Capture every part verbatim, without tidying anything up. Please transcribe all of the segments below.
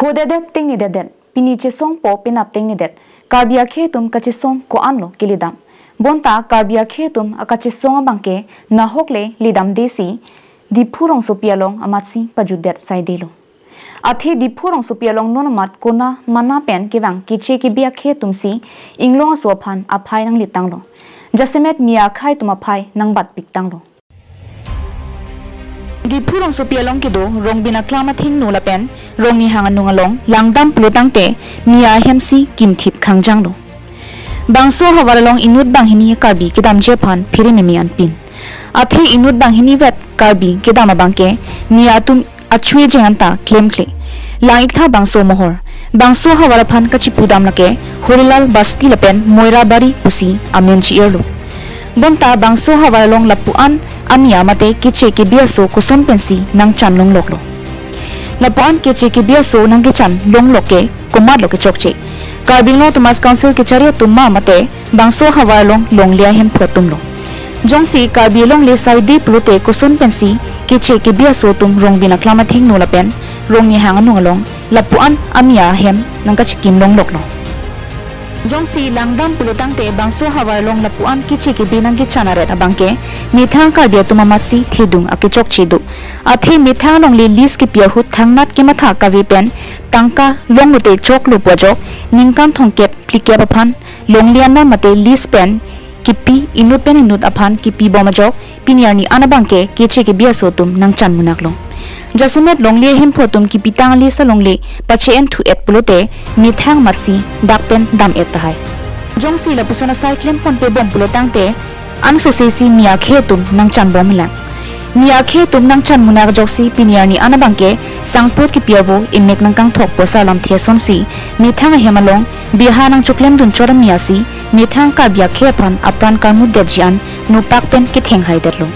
Podedet tengnededet, pini chesongpo penap tengnedet, Karbi akhei atum kachesong ko-anlo kelidam. Bonta Karbi akhei atum akachesong abangke nahokle lidamdesi Diphu rongsopi along amatsi pajutdet saidelo. Athe Diphu rongsopi along non amat kona mana pen kevang keche kebi akhei atumsi inglong aso aphan aphai nanglitanglo. Jasemet Miya akhei atum aphai nangbatpiktanglo. Diphu rongsopi along kedo Rongbin aklam athengno lapen Rongnihang anung along langdam pulotangte Miya ahemsi kimthip khangjanglo. Bangso ahavar along inut banghini Karbi kedamji aphan pherememe anpin. Athe inut banghini vet Karbi kedam abangke Miya atum achue jeng anta klemkle. Lang-iktha bangso mohor. Bangso ahavar aphan kachipudam lake Horilal Basti lapen Moirabari pusi amen chi-irlo. Bonta bangso ahavar along lapu-an a-Miya mate keche kebi aso koson pensi nangchan longloklo. Lapu-an keche kebi aso nangkechan longlok ke komatlo kechokche. Karbi Anglong Autonomous Council kechari atum ma mate bangso ahavar along longle ahemphu atumlo. Jongsi Karbi alongle saide pulote koson pensi keche kebi aso atum Rongbin aklam athengno lapen Rongnihang anung along lapu-an a-Miya ahem nangkachikim longloklo. Jongsi langdam pulotangte bangso ahavar along lapu-an keche kebi nangkechan aret abangke methang Karbi atum amatsi thedung akechokche do. Athe methang alongle lease kepi ahut thangnat kematha kave pen tangka longlote choklo pu ajok ningkan thomkep phlikep aphan longle anam mate lease pen kipi inut pen inut aphan kipibom ajok pini arni an abangke keche kebi aso atum nangchan munaklo. Jasemet longle ahemphu atum kipitang lease alongle pache-en thu-et pulote methang amatsi dak pen dam-et tahai. Jongsi lapuson asai klempon pebom pulotangte ansosesi Miya akhei atum nangchanbomlang. Miya akhei atum nangchan munak ajoksi pini arni an abangke sangpot kipi avo emek nangkangthok pu asarlamthe asonsi methang ahem along beha nangchoklemdun chot a-Miya si methang Karbi akhei aphan apran karmutdetji an nopak pen kethenghai detlo.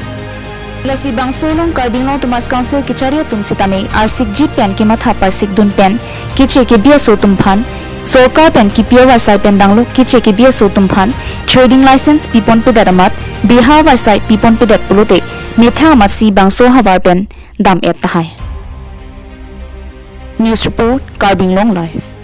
Lasi bangso along Karbi Anglong Autonomous Council kechari atum sitame arsikjit pen kematha parsikdun pen keche kebi aso atum aphan sorkar pen kipi avarsai pen danglo keche kebi aso atum aphan trading license piponpedet amat beha avarsai piponpedet pulote methang amatsi bangso ahavar pen dam-et tahai. News report, Karbi Anglong Live.